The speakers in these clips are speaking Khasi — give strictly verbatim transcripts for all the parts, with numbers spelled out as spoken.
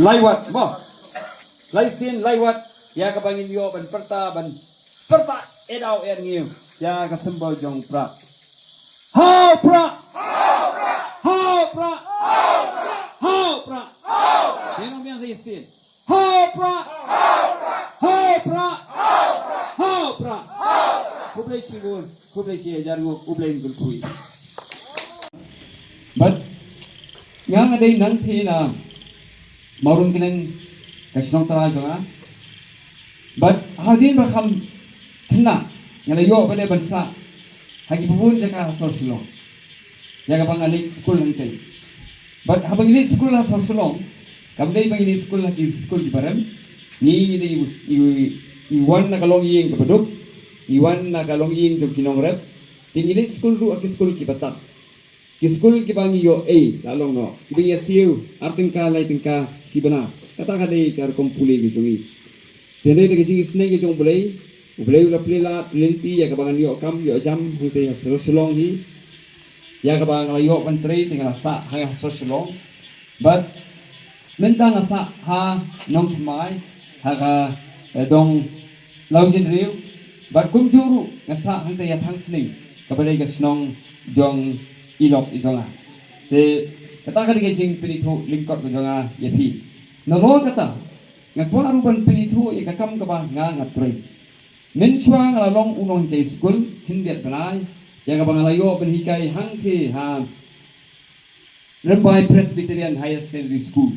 Laiwat mo. Laisien laiwat ïa kaba ngin ïoh ban pyrta, ban pyrta ïa daw ïa ngiew ïa ka symbol jong prah. Hau prah! Hau prah! Hau prah! Ïa nong biang sa ïa sien. Hau prah! Hau prah! Hau prah! Khublei shibun, khublei shi hajar nguh, U Blei un kyrkhu. Bad nga nga dei nang thie na Mawrung Kyneng ka shnong Tara jong nga. Bad hadien ba kham khynnah nga la ïoh ban ïa ban sah ha ki bun jaka ha sor Shillong. Ïa kaba nga leit skul hangtei. Bad haba ngi leit skul ha sor Shillong, kam dei ba ngi leit skul ha ki skul kiba rem. Ngi ngi dei ngi, ngi wan na ka longïing kaba duk. Ngi wan na ka longïing jong ki nongrep. Te ngi leit skul ruh ha ki skul kiba tad. Ki skul kiba ngi ïoh ei la long noh, kiba ngi ïa siew ar tyngka, lai tyngka shi bnai. Kata ka dei ka rukom pule ka jong ngi. Te hynrei da ka jingisynei ka jong U Blei, U Blei u la plie lad plie lynti ïa kaba ngan ïoh kam ïoh jam hangtei ha sor Shillong hi. Ïa kaba nga la ïoh ban trei te nga la sah ha sor Shillong. Bad mynta nga sah ha Nongthymmai, ha ka, eh, dong Lawjynriew. Bad kumjuh ruh nga sah hangtei ha Thangsning, kaba dei ka shnong jong i lok i jong nga. Te kata ka dei ka jingpynithuh lyngkot ka jong nga ïa phi. Nalor kata, nga kwah ruh ban pynithuh ïa ka kam kaba nga nga trei. Mynshuwa nga la long u nonghikai skul khyndiat bnai, ïa kaba nga la ïoh ban hikai hangtei ha Rymbai Presbyterian Higher Secondary School.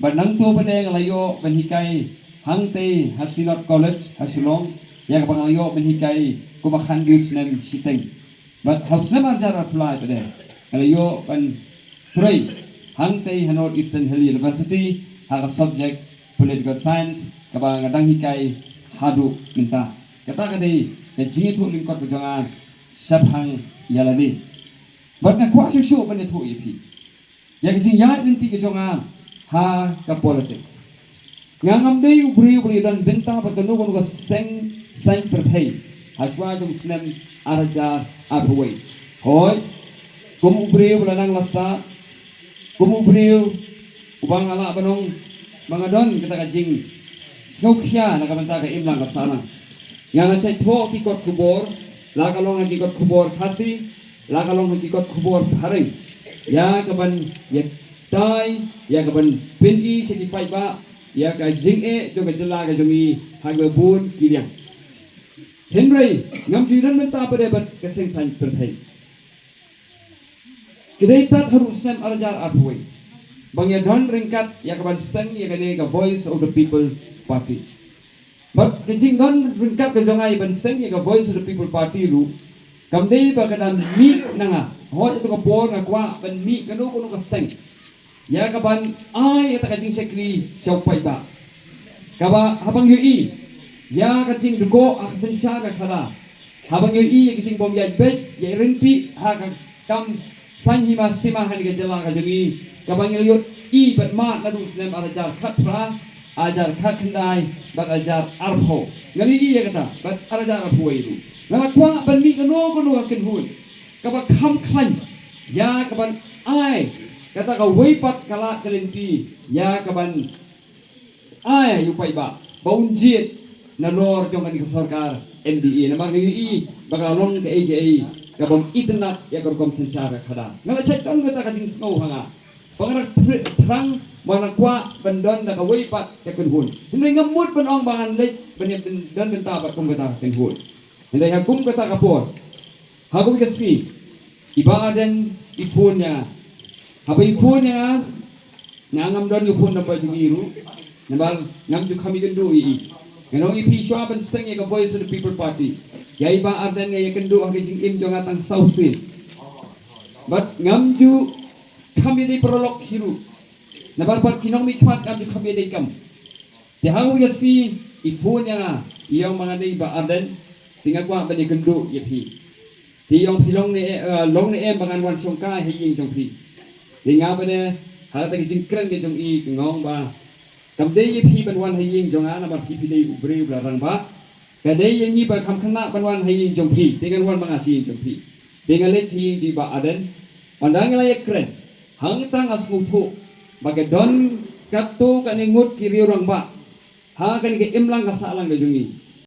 Bad nangta pat nga la ïoh ban hikai hangtei ha Synod College ha Shillong, ïa kaba nga la ïoh ban hikai kumba khathynriew snem shiteng. Bad ha u snem arhajar arphew lai pat nga la ïoh ban trei hangtei ha North Eastern Hill University ha ka subject Political Science, kaba nga dang hikai haduh mynta. Kata ka dei ka jingïathuh lyngkot ka jong nga shaphang ïa lade. Bad nga kwah shuh shuh ban ïathuh ïa phi ïa ka jingïaid lynti ka jong nga ha ka politics. Nga ngam dei u briew ba la ïadon bynta bad kano kano ka seng saiñ pyrthei ha shuwa jong u snem arhajar arphew wei. Hooid, kum u briew ba la nang la stad, kum u briew uba nga lah ban ong ba nga don kata ka jingsngewkhia na ka bynta ka imlang ka sahlang. Nga nga shait thoh ki kot khubor, la ka long ha ki kot khubor Khasi, la ka long ha ki kot khubor phareng, ïa kaban ïatai, ïa kaban pyni sha ki paidbah ïa ka jingeh jong ka jylla ka jong ngi ha kaba bun ki liang. Hynrei ngam ju don bynta pat bad ka seng saiñ pyrthei. Ka dei tad haduh u snem arhajar arphew wei ba nga ïadon ryngkat ïa kaban seng ïa kane ka Voice of the People Party. Bad ka jingdon ryngkat ka jong nga ïa ban seng ïa ka Voice of the People Party ruh kam dei ba ka dang mih na nga. Hooid, ha kato ka por nga kwah ban mih kano kano ka seng ïa kaban ai ïa kata ka jingshakri sha u paidbah. Kaba haba nga ïohi ïa ka jingdkhoh ha ka synshar ka khadar, haba nga ïohi ïa ka jingbym ïaid beit ïaid ryntih ha ka kam saiñ hima sima ha kane ka jylla ka jong ngi, kaba nga la ïohi bad mad naduh u snem arhajar khatphra, arhajar khatkhyndai bad arhajar arphew. Nga la ïohi ïa kata bad arhajar arphew wei ruh. Nga la kwah ban mih kano kano ka kynhun kaba kham khlaiñ ïa kaban ai kata kawei pat ka lad ka lynti ïa kaban ai ïa u paidbah ba un jied nalor jong kane ka sorkar M D A. Namar nga ïohi ba ka long kaei kaei kabym itynnad ïa ka rukom synshar ka khadar. Nga la shait don kata ka jingsngew ha nga ba nga la thr-, thrang ba nga la kwah ban don da kawei pat ka kynhun. Hynrei ngam mut ban ong ba ngan leit ban ïa don bynta bad kum kata ka kynhun. Hynrei ha kum kata ka por, ha kawei ka sngi, i Bah Ardent i phone ïa nga. Haba i phone ïa nga, nga ngam don ka phone number jong i ruh, namar ngam ju kham ïakynduh ïa i. Ngan ong ïa phi, shuwa ban seng ïa ka Voice of the People Party, ïa i Bah Ardent nga ïakynduh ha ka jingim jong nga tang saw sien. Bad ngam ju kham ïadei paralok hi ruh, namar pat ki nongmihkhmat ngam ju kham ïadei kam. Te ha kawei ka sngi i phone ïa nga, i ong ba nga dei Bah Ardent, te nga kwah ban ïakynduh ïa phi. Te i ong phi long ne, eh, long ne em ba ngan wan shongkai ha ïing jong phi. Te nga bad ne, ha kata ka jingkren ka jong i, nga ong ba kam dei ïa phi ban wan ha ïing jong nga namar phi, phi dei u briew ba la rangbah. Ka dei ïa ngi ba kham khynnah ban wan ha ïing jong phi, te ngan wan ma nga sha ïing jong phi. Te nga leit sha ïing jong i Bah Ardent. Ynda nga la ïakren, hangta nga sngewthuh ba ka don Katto katne ngut ki riew rangbah ha kane ka imlang ka sahlang ka jong ngi.